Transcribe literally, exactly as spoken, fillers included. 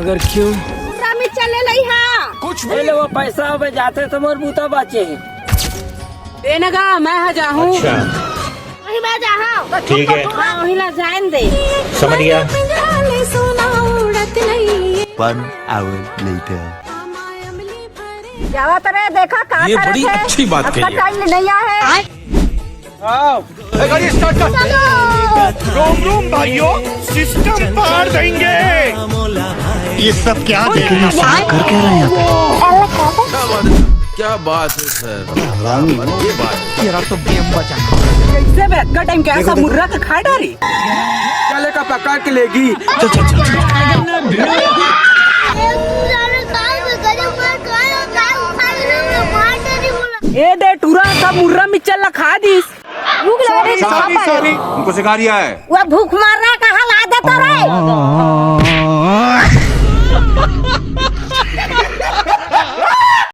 अगर क्यों? मुर्रा मिर्चा ले लई हा। कुछ भी। ले वो पैसा अबे जाथे त मोर बूता बाचे हे। दे न गा, मैं हा जाहूं। अच्छा। वही मैं जाहूं। ठीक है। हां, वही ला जान दे। समझ गया। One hour later. जावा त रे, देखा का ये करत बड़ी हे। अच्छी बात कही है। Time नहीं आए। आओ, ए, गाड़ी start कर। चलो। रोम रोम भाइयों, system पार देंगे। ये सब क्या देख रहे हैं? कर क्या रहे हैं? क्या बात है सर? ये बात। तेरा तो गेम बचा। कैसे बे, अतका time क्या सब मुर्रा का खा डारी? चले का पकड़ के लेगी। चल, चल, चल, चल। ए दे टूरा, सब मुर्रा मिर्चा ला खा दिस। भूख लगे रे, sorry, sorry। हमको सिखा रिया है। वो भूख मार रहा है, कहाँ ला देता रे?